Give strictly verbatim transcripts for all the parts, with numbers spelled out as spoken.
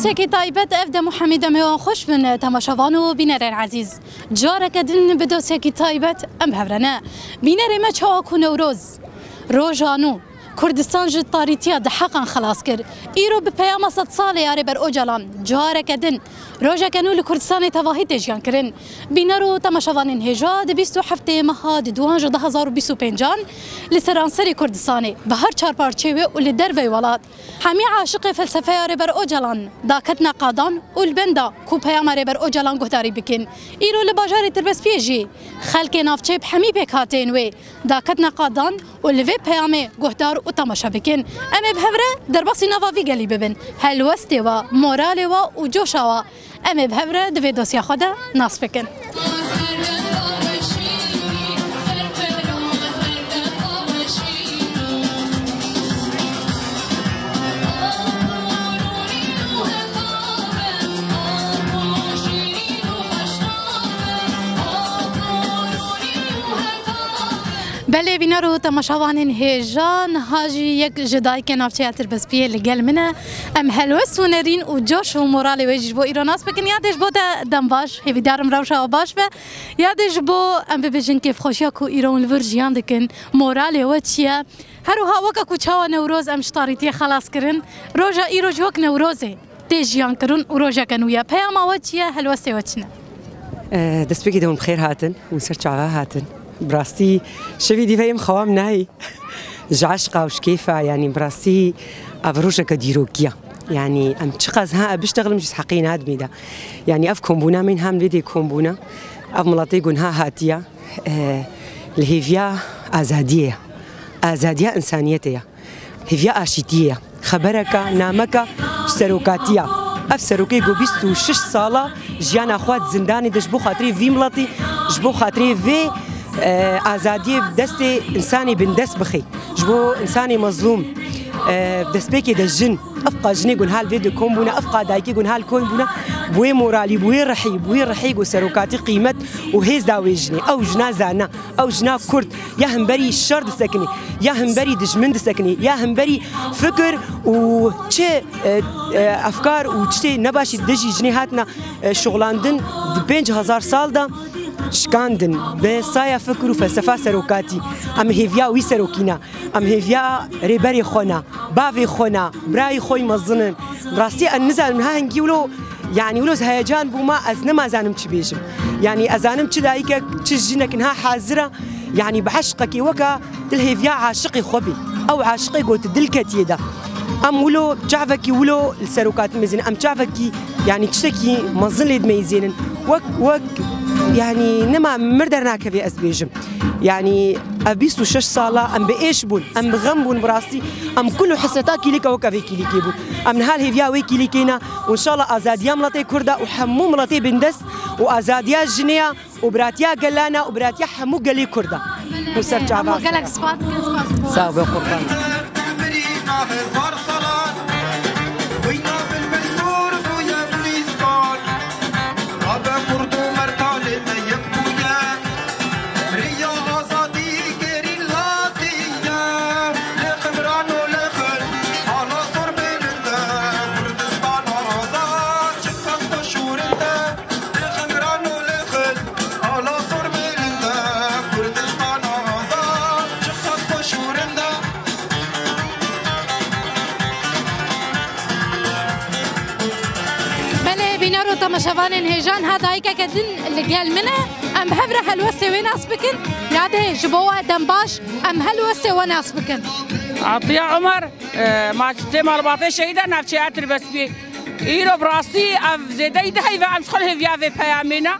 Tekî taybet ev dem û hemî demê wan xweş bin, temaşevan û bînerên ezîz. Careke din bi dosyekî taybet em bi hev re ne. Bînerê me çawa ku Newroz, roja nû, Kurdistan ji tarîtiya diheqan xilas kir. Îro bi peyama sed salê ya Rêber Ocalan careke din rojeke nû li Kurdistanê tevahî tê jiyan kirin. Bîner û temaşevanên hêja di bîst û heftê meha di duwan ji du hezar û bîst û pêncan li seranserê Kurdistanê bi her çar parçeyê wê û li derveyî welat hemî aşiqê felsefeya Rêber Ocalan daketine qadan û li benda ku peyama Rêber Ocalan guhdarî bikin. Îro li bajarê Tirbespiyê jî xelkê navçeyê bi hemî pêkhateyên wê daketine qadan û li vê peyamê guhdar û temaşe bikin. Em ê bi hev re derbasî nava vî gelî bibin. Helwestê we, moralê we û coşa we em ê bi hev re di vê dosya xwe de nas bikin. Belê bîner û temaşevanên hêja, niha jî yek ji dayikên navçeya Tirbespiyê li gel min e. Em helwest û nerîn û coş û moralê wê jî ji bo îro nas bikin. Ya dê ji bo te dem baş, hêvîdarim rewşa we baş be. Ya dê ji bo em bibêjin kêfxweşiya ku îro hûn li vir jiyan dikin, moralê we çi ye? Her wiha weke ku çawa Newroz em ji tarîtiyê xelas kirin, roja îro jî wek Newrozê tê jiyan kirin û rojeke nû ye. Peyama we çi ye? Helwestê we çi ne? Eh, destpêkê de hûn bi xêr hatin, hûn ser çava hatin. Bi rastî şevî dî ve em xewam nayê. Ji eşqa û ji kêfa, yanî bi rastî ev rojeke dîrokî ye. Yanî em çiqas ha biştexilin ji heqê nadimê de. Yanî ev kombûna me niha em lê dê kombûna. Ev miletê ku niha hatiye, eh, li hêviya azadiyê ye. Azadiya însaniyetê ye. Hêviya aşîtiyê ye. Xebereke, nameke ji serokatî ye. Ev serokê ku bîst û şeş sala jiyana xwe di zindanê de ji bo xatirê vî miletî, ji bo xatirê vê, e, azadiyê bi destê însanê bindest bixe. Ji bo însanê mezlûm, e, destpêkê de jin, evqa jinê ku niha li vê de kom bûne, evqa dayikê ku niha li kom bûne, bi wê moralî, bi wê rihî, bi wê rihî ku serokatî qîmet û hêz da wê jinê. Ew jina zana. Ew jina Kurd ya hemberî şer disekinê, ya hemberî dijmin disekinê, ya hemberî fikir û çi, e, e, efkar û tiştê nebaşî dijî jinê hatina, e, şixulandin di pênc hezar sal de şikandin. Bi saya fikir û felsefa serokatî. Em hêviya wî serokî ne. Em hêviya rêberê xwe ne. Bavê xwe ne. Birayê xwe yî mezin in. Rastî em nizanim niha hingî wilo Yanî wilo ez heyecan bûma, ez nima zanim çi bêjim. Yanî ez zanim çi dayikek, çi jinek niha hazir e. Yanî bi eşqekî weke tu li hêviya aşiqê xwe bî. Ew aşiqê ku tu dil ketiye de. Em wilo çavekî wilo li serokatî mezînin. Em çavekî, yanî tiştekî mezin lê dimeyizênin. Wek, wek, yanî nima mir dernakeve ez bêjim. Yanî ev bîst û şeş sala em bi êş bûn, em bi xem bûn bi rastî. Em kul û hesreta kîlîka weke vê kîlîkê bûn. Em niha li hêviya wê kîlîkê ne. Û înşallah azadiya miletê Kurd e û hemû miletê bindest û azadiya jinê ye û biratiya gelan e û biratiya hemû gelê Kurd e. Û ser çava. Hemû gelek spas dikin, spas. Sağ be qurban. Rabe Kurd û Mertalê me yek bûye. Riya azadî gerîla diye. Lê ximran û lê xil, hala zor bêlinde. Kurdistan azad, çiqas xwe şûrinde. Lê ximran û lê xil, hala zor bêlinde. Kurdistan azad, çiqas xwe şûrinde. Belê, bîner û temaşevanên hêja, niha dayikeke din li gel min e. Em bi hev re helwestê wê nas bikin. Ya dê ji bo we dem baş, em helwestê we nas bikin. Atiye Omer, e, maçtê malbatê şehîda navçeya Tirbespiyê. Îro bi rastî ev zêdeyî diheyve em ji xwe li hêviya vê peyamê ne.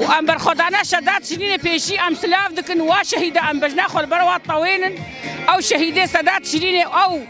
Û em berxwedana Sedat Şirînê pêşî em silav dikin, wa şehîda em bejna xwe li ber wa tewênin. Ew şehîdê Sedat Şirînê, ew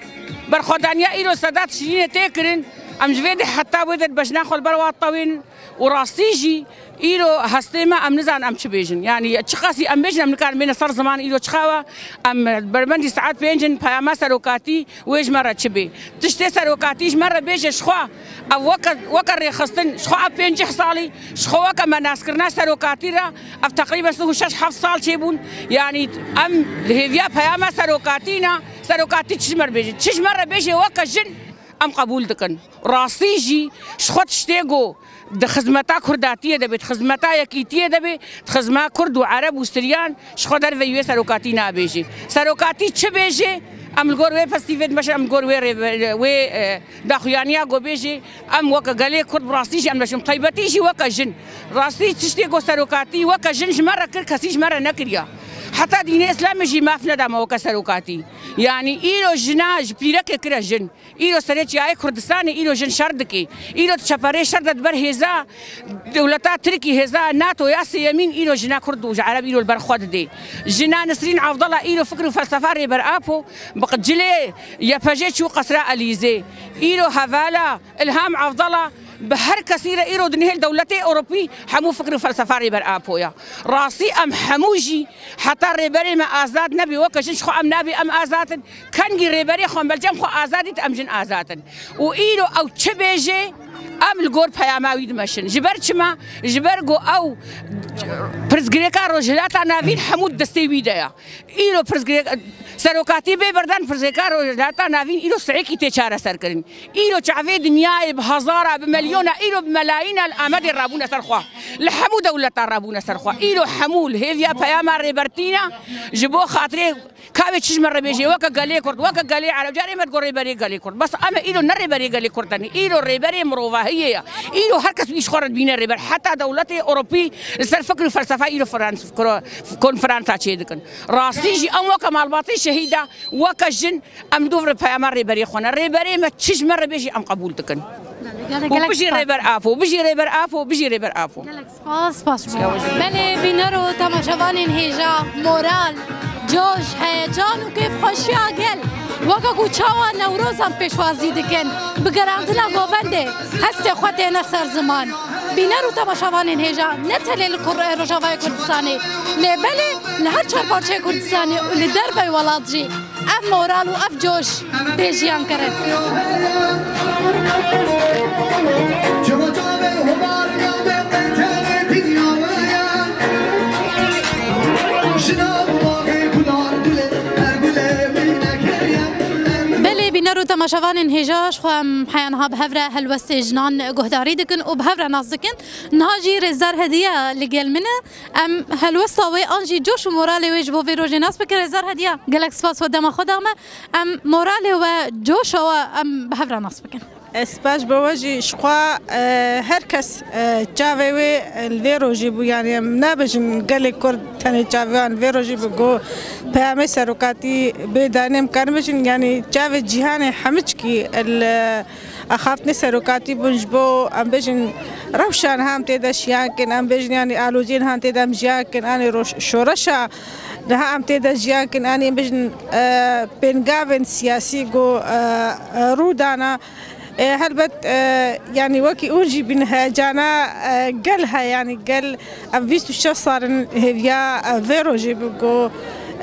berxwedaniya îro Sedat Şirînê tê kirin, em ji vê dê heta wê dê bejna xwe li ber wa tewênin. Û rastî jî îro hestê me em nizanin em çi bêjin. Yanî çiqasî em bêjin em nikarin bêne ser ziman îro çiqawa em bermendî saet pênc in peyama serokatî wê ji me re çi bê. Tiştê serokatî ji me re bêje ji xwe. Ev weke, weke rêxistin, ji xwe ev pêncî salî, ji xwe weke me naskirina serokatî re, ev teqrîben sih û şeş heft sal çêbûn. Yanî em li hêviya peyama serokatî ne, serokatî çi ji me re bêje? Çi ji me re bêje weke jin, em qebûl dikin. Rastî jî ji xwe tiştê ku di xizmeta kurdatiyê de bê, di xizmeta yekîtiyê de bê, di xizma kurd û ereb û siryan ji xwe derveyî wê serokatî nabêjê. Serokatî çi bêjê, em li gor wê festîvê dimeşin, em li gor wê rê-, wê, e, daxuyaniya ku bêjê, em weke gelê kurd bi rastî jî em dimeşin. Taybetî jî weke jin. Rastî tiştê ku serokatî weke jin ji me re kir, kesî ji me re nekiriya. Heta dînê Îslamê jî maf neda me weke serokatî. Yanî îro jina ji pîrekê kire jin. Îro serê çiyayê Kurdistanê îro jin şer dike. Îro di çeperê şer de di ber hêza dewleta Tirkî, hêza NATOya sêyemîn îro jina Kurd û ji Ereb îro li ber xwe didê. Jina Nisrîn Avdala îro fikr û felsefa Rêber Apo bi cilê Y P J çû Qesra Elîzê. Îro hevala Îlham Avdala bi her kesî re îro di nihêl dewletê Ewropî hemû fikr û felsefa Rêber Apo ya. Rastî em hemû jî heta rêberê me azad nebê, weke jin ji xwe em nabê em azad in. Kengî rêberê xwe em belcem xwe azad ît, em jin azad in. Û îro ew çi bêjê, em li gor peyama wî dimeşin. Ji ber çima? Ji ber ku ew pirsgirêka Rojhilata Navîn hemû di destê wî de ya. Îro pirsgirêk, serokatî bê berdan pirsgirêka Rojhilata Navîn îro seyekî tê çareserkirin. Îro çavê dinyayê bi hezara, bi milyona, îro bi melayîna li Amedê rabûne ser xwe. Li hemû dewleta rabûne ser xwe. Îro hemû li hêviya peyama rêbertîna ji bo xatirê Ka wê çi ji me re bêjê, weke gelê Kurd, weke gelê Ereb, carê me digot rêberê gelê Kurd. Bes em ê îro ne rêberê gelê Kurd tenê, îro rêberê mirovahiyê ye. Îro her kes wî ji xwe re dibîne rêber. Heta dewletê Ewropî li ser fikr û felsefa îro Frans-, kro-, konferansa çêdikin. Rastî jî em weke malbatê şehîda, weke jin, em li dûv re peyama rêberê xwe ne. Rêberê me çi ji me re bêjê em qebûl dikin. Gelek, û gelek bijî spas. Rêber Apo, bijî Rêber Apo, bijî Rêber Apo. Gelek Spas, spas ji bo we. Belê, bîner û temaşevanên hêja, moral, coş, heyecan û kêfxweşiya gel, weke ku çawa Newrozan pêşwazî dikin, bi gerandina govendê hestê xwe têne ser ziman. Bîner û temaşevanên hêja, ne tenê li Kur-, Rojavayê Kurdistanê, lê belê li her çar parçeyê Kurdistanê û li derveyî welat jî, ev moral û ev coş tê jiyan kirin. Belê, bîner û temaşevanên hêja, ji xwe em heya niha bi hev re helwestê jinan guhdarî dikin û bi hev re nas dikin. Niha jî Rêzdar Hediye li gel min e. Em helwesta wê an jî coş û moralê wê ji bo vê rojê nas bikin. Rêzdar Hediya, gelek spas we dema xwe da me. Em moralê we, coşa we em bi hev re nas bikin. Ez spas ji bo we jî, ji xwe, e, her kes, e, çavê wê, e, li vê rojê bû, yanî em nabêjin gelê Kurd tenê çavê wan li vê rojê bû, ku peyamê serokatî bê dayîn em karin bêjin, yanî çavê cîhanê hemiçkî li axaftinê serokatî bûn ji bo, em bêjin, rewşa niha em tê de jiyan kin, em bêjin, yanî aloziyên niha em tê de em jiyan kin, anê roj-, şoreşa niha em tê de jiyan kin, anê em bêjin, e, pêngavên siyasî ku, e, e, rû dana. E, helbet, e, yanî wekî hûn jî bîn heyecana, e, gel heye, yanî gel Ev bîst û şeş sal in hêviya, e, vê rojê bû ku,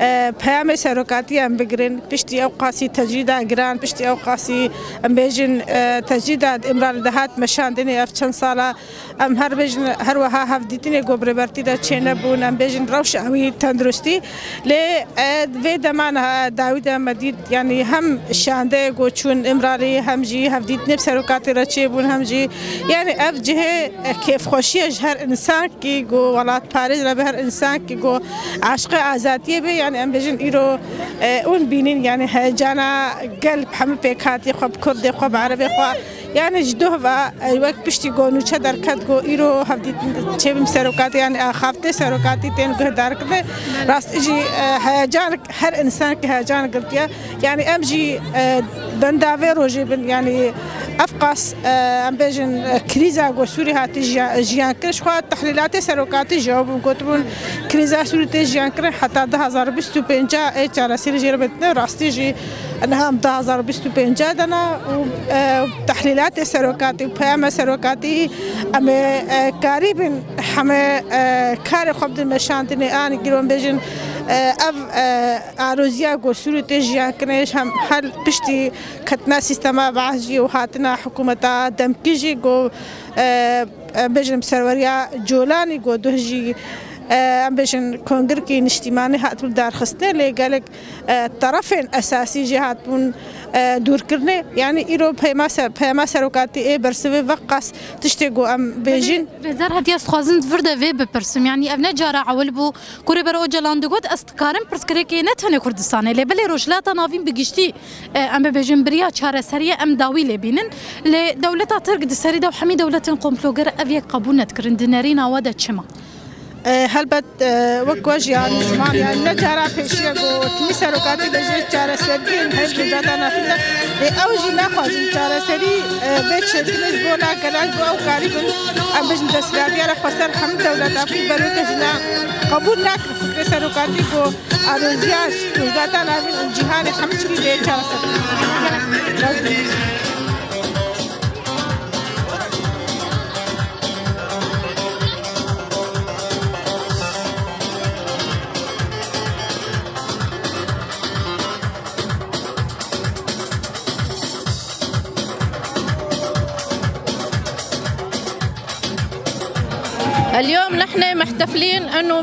e, peyamê serokatî em bigirin. Piştî ew qasî tecrîda giran, piştî ew qasî em bêjin, e, tecrîda di Îmralî de hat meşandinê ev çend sala em her bêjin, her weha hevdîtinê ku bi rêbertî de çênebûn, em bêjin rewşa wî tenduristî. Lê, e, vê dema niha dawî de me dît, yanî hem şandeyê ku çûn Îmralî, hem jî hevdîtinê bi serokatê re çêbûn, hem jî, yanî ev cihê, e, kêfxweşiye ji her însan kî ku welatparêz re be, her însan kî ku aşiqê azadiyê be, yanî em bêjin îro, e, hûn bînin, yanî heyecana gel bi hemû pêkhatiyê xwe, bi kurdê xwe, bi erebê xwe, yanî ji doh ve, e, wek piştî ku nûçe derket ku îro hevdîtin çêbin serokatî, yanî axaftinê serokatî tên guhdarkirin. Rastî jî, e, heyecan, her însan kî heyecan girtiye. Yanî em jî, e, benda vê rojê bin, yanî ev qas, e, em bêjin, e, krîza ku Sûrî hatî jiya-, jiyan kir, ji xwe tehlîlatê serokatî jî ew bûn, gotibûn krîza Sûrî tê jiyan kirin heta du hazar bîst û pênc ê çareserî jê re bidine. Rastî jî niha em du hazar bîst û pênc de ne û, e, tehlîlatê serokatî û peyama serokatî em ê, e, karîbin heme, e, karê xwe bidin meşandinê, anî giro em bêjin, e, ev, e, Aloziya ku Sûrî tê jiyan kirin, hem her piştî ketina sîstema Baas jî û hatina hikûmeta demkî jî ku, e, e, bêjin bi serweriya Colanî ku duh jî e, em bêjin kongirkî niştîmanî hatibû darxistinê, lê gelek, e, terefên esasî jî hatibûn, e, dûrkirinê. Yanî îro peyama ser-, peyama serokatî ê bersivê veqas tiştê ku em bêjin. Rêzdar Hedî, ez dixwazim vir de vê bipirsim. Yanî ev ne cara ewil bû ku Rêber Ocalan digot, ez dikarim pirsgirêkê ne tenê Kurdistanê, lê belê Rojhilata Navîn bi giştî, e, em bibêjin bi riya çareseriyê em dawî lê bînin. Lê dewleta Tirk di serî de û hemî dewletên komploger ev yek qebûl nedikirin. Di nerîna we de çima? E, helbet, e, wek we jî anî ziman, yani ne cara pêşiye ku timî serokatî bêje çareseriyên her Rojhilata Navîn de, e, ew jî naxwazin çareserî, e, bê çêkirin ji bo na gela ji bo ew karîbin, em bêjin desthilatiyê re xweser hemî dewleta ku berê te jî na qebûl nakin fikrê serokatî ku aloziya Rojhilata Navîn û cîhanê hemî tiştî bê çareser. اليوم نحن محتفلين إنه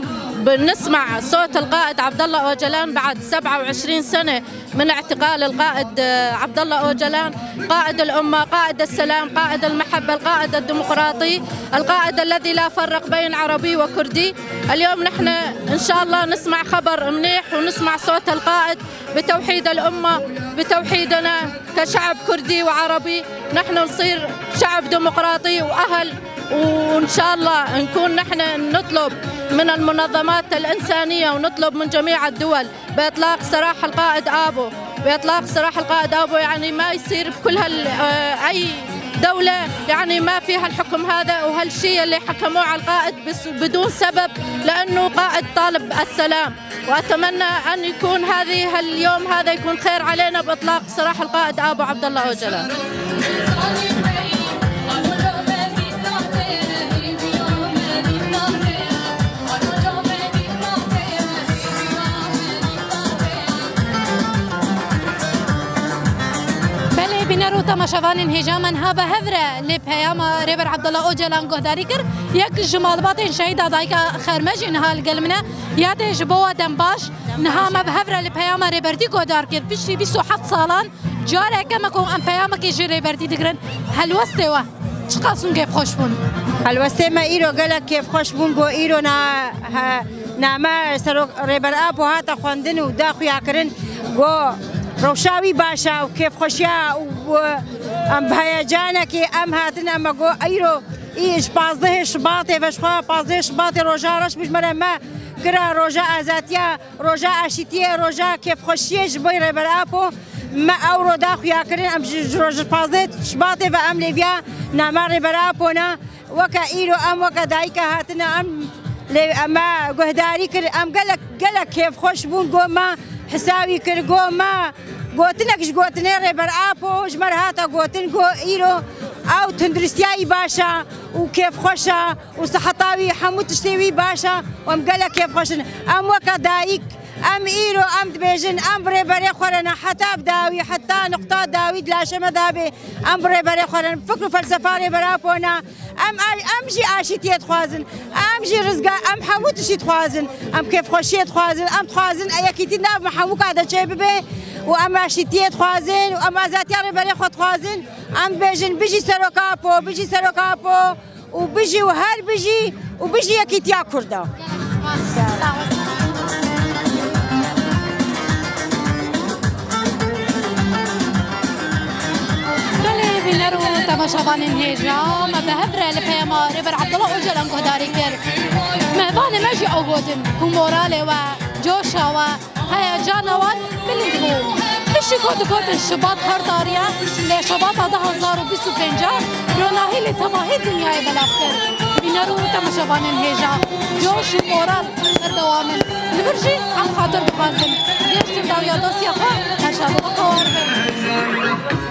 بنسمع صوت القائد عبد الله أوجلان بعد سبعة وعشرين سنة من اعتقال القائد، آه، عبد الله أوجلان، قائد الأمة، قائد السلام، قائد المحبة، القائد الديمقراطي، القائد الذي لا فرق بين عربي وكردي. اليوم نحن إن شاء الله نسمع خبر منيح ونسمع صوت القائد بتوحيد الأمة، بتوحيدنا كشعب كردي وعربي، نحن نصير شعب ديمقراطي وأهل، وإن شاء الله نكون نحن نطلب من المنظمات الإنسانية ونطلب من جميع الدول بإطلاق سراح القائد آبو، بإطلاق سراح القائد آبو، يعني ما يصير بكل هال-، آه، أي دولة يعني ما فيها الحكم هذا وهالشي اللي حكموه على القائد بس بدون سبب، لأنه قائد طالب السلام. وأتمنى أن يكون هذه اليوم هذا يكون خير علينا بإطلاق سراح القائد آبو عبد الله أوجلان. Belê, bîner û temaşevanên hêja me, niha bi hev re lê peyama Rêber Abdullah Ocalan guhdarî kir. Yek ji malbatên şehîda dayika Xerme jî niha li gel min e. Yadê ji bo we dem baş. Niha me bi hev re li peyama Rêbertî guhdar kir. Piştî bîst û heft salan careke me ku em peyamekê ji Rêbertî digirin. Helwestê we çiqas hûn kêfxweş bûn? Helwestê me îro gelek kêfxweş bûn, ku îro na-, he-, name serok Rêber Apo hate xwendin û da xuyakirin, ku rewşa wî baş e û kêfxweşiya û, û em bi heyecanekê em hatin, em e ku îro î ji pazdehê Şibatê ve, ji xwe pazdehê Şibatê roja reş bû ji me re me kira roja azatiya. Roja aşîtiyê, roja kêfxweşiyê ji bo Rêber Apo me ewro da xuyakirin. Em ji, ji roj pazdeh Şibatê ve em lêviya nama Rêber Apo ne. Weke îro em weke dayike hatine em lê, em me guhdarî kir. Em gelek, gelek kêfxweş bûn. Go me hisawî kir. Go me gotinek ji gotinê Rêber Apo ji me re hate gotin. Go îro ew tunduristiya wî baş e û kêfxweş e. û siheta wî, hemû tiştê wî baş e û em gelek kêfxweş in. Em weke dayik, em îro em dibêjin, em bi rêberê xwe re ne, heta bi dawî, heta nuqta dawî di laşê me de be, em bi rêberê xwe re ne, fikr û felsefa Rêber Apo ne. Em, em jî aşîtiyê dixwazin, em jî rizgar, em hemû tiştî dixwazin, em kêfxweşiyê dixwazin, em dixwazin yekîtî nav me hemûka de çêbibe û em aşîtiyê dixwazin û em azatiya rêberê xwe dixwazin. Em dibêjin, bijî Serok Apo, bijî Serok Apo. û bijî û her bijî û bijî yekîtiya Kurda. Belê, bîner û temaşevanên hêja, me bi hev re li peyama Rêber Abdullah Ocalan guhdarî kir. Mehvanê me jî ew gotin ku moralê we, coşa we, heyecana wan bilind bû. Piştî ku digotin Şibat her tariye, lê Şibata du hazar û bîst û pênc ronahî li temahî dinyayê belav kir. Bîner û temaşevanên hêja, coş û moral berdewam in. Li vir jî em xatir dixwazin. Gêştin dawiya dostiya xwe, her şad û bawer bin.